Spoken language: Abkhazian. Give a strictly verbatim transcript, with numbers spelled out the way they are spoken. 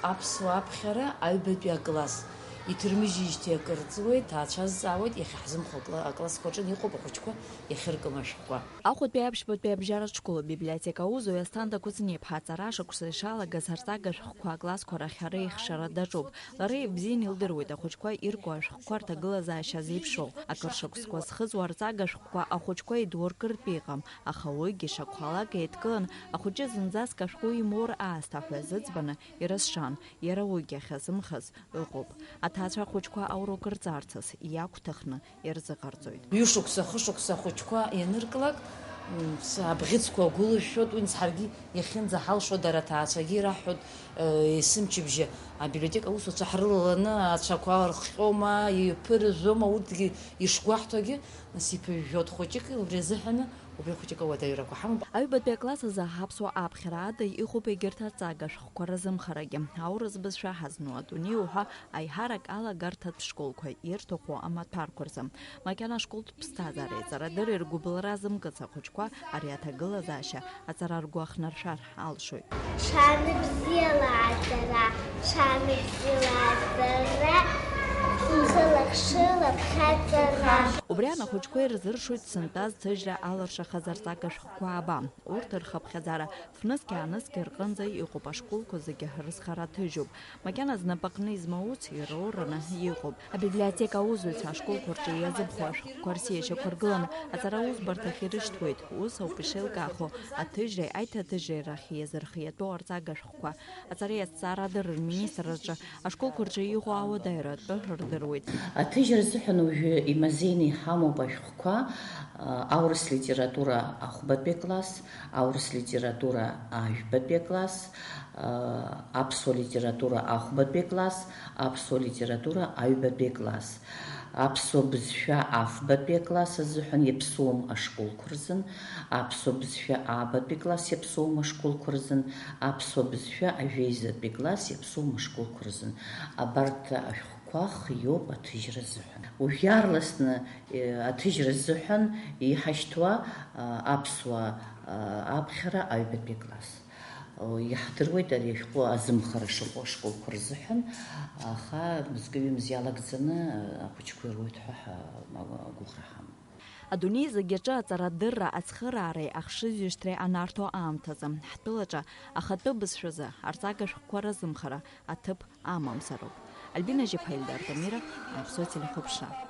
Аԥсуа аԥхьара аҩбатәи акласс. Иҭырмыжьижьҭеи акыр ҵуеит, ҭаацәа азҵаауеит, иахьа ҳзымхо акла-, аклассқәа рҿы иҟоуп ахәыҷқәа иахьыркым ашәҟәқәа. Ахәбатәи аԥшьбатәи абжьаратә школ абиблиотека аус Асҭанда Кәыҵниаԥҳа аҵара шықәса ишалагаз арҵага шәҟәқәа аклассқәа рахь ареихшара даҿуп. Лара ибзианы илдыруеит ахәыҷқәа ирку ашәҟәқәа рҭагылазаашьа зеиԥшроу. Акыр шықәсқәа зхыҵуа арҵага шәҟәқәа ахәыҷқәа идуркыртә иҟам, аха уигьы шакәхалак еидкылан, ахәыҷы зынӡаск ашәҟәы имоур аасҭа ҳәа зыӡбаны ирызшан, иара уигьы ахьазымхаз ыҟоуп. Аҭаацәа ахәыҷқәа аурок рҵарҭас иақәҭахны ирзыҟарҵоит. Ҩышықәса, хышықәса ахәыҷқәа ианырклак, м, с-, абӷьыцқәа агәылышәшәоит, уи ҳаргьы иахьынӡаҳалшо, дара аҭаацәагьы ираҳҳәоит, э, есымчыбжьы абиблиотека аусуцәа ҳрылаланы ацәақәа рхҟьома, иԥыржәома, урҭгьы ишгәаҳҭогьы, нас иԥыжәжәоит хәыҷык, убри азыҳәаны убри хәыҷык ауадаҩрақәа ҳамоуп. Аҩбатәи акласс азы аԥсуа аԥхьара ада иҟоуп егьырҭ арҵага шәҟәқәа рзымхарагьы. Аурыс бызшәа ҳазну адунеи уҳәа аиҳарак алагарҭатә школқәа ирҭаху амаҭәарқәа рзы. Макьана ашколтә ԥсҭазаареи аҵарадырреи ргәыбылра зымкыц ахәыҷқәа ари аҭагылазаашьа аҵара ргәы ахнаршәар алшоит. Шәаныбзиала аҵара, шәаныбзиала аҵара, сылахшыла ԥхьаҵара. Убри аан ахәыҷқәа ирзыршоит сынтәа зҭыжьра алыршахаз арҵага шәҟәқәа ааба. Урҭ рхыԥхьаӡара фнызқь-аанызқь рҟынӡа иҟоуп, ашколқәа зегьы рызхара ҭыжьуп. Макьана знапаҟны измауц ироураны иҟоуп. Абиблиотека аусзуҩцәа ашколқәа рҿы иазыԥхо ашәҟәқәа рсиашьақәа ргыланы аҵара аусбарҭахь ирышьҭуеит. Ус ауп ишеилкаахо аҭыжьреи аиҭаҭыжьреи рахь иазырхиатәу арҵага шәҟәқәа. Аҵареи азҵаарадырреи рминистрраҿы ашколқәа рҿы иҟоу ауадаҩра атәы рдыруеит. Аҭыжьра азыҳәан уажәы имазеины иҳамоуп ашәҟәқәа, а, аурыс литература ахәбатәи акласс, аурыс литература ажәбатәи акласс, а, аԥсуа литература ахәбатәи акласс, аԥсуа литература аҩбатәи акласс, аԥсуа бызшәа афбатәи акласс азыҳәан иаԥсуам ашколқәа рзын, аԥсуа бызшәа аабатәи класс иаԥсоума ашколқәа рзын, аԥсуа бызшәа ажәеизатәи класс иаԥсоума ашколқәа рзын. Абарҭ ашәҟәқәа хиоуп аҭыжьра азыҳәан. Уажә иаарласны, э, аҭыжьра азыҳәан иҳашьҭуа, а, аԥсуа, а, аԥхьара аҩбатәи класс. О, иаҳдыруеит ари ашәҟәы азымхара шыҟоу ашколқәа рзыҳәан, аха мызкы-ҩымз иалагӡаны, а, ахәыҷқәа ируеит ҳәа ҳа-, агәыӷра ҳамоуп. Адунеи зегь аҿы аҵарадырра ацхыраареи ахшыҩзышьҭреи анарҭо аамҭазы, ҳтәылаҿы ахатәы бызшәазы арҵага шәҟәқәа рызымхара аҭыԥ амамзароуп. Альбина Жьаԥҳа, Ельдар Дамиров, Аԥсуа телехәаԥшра.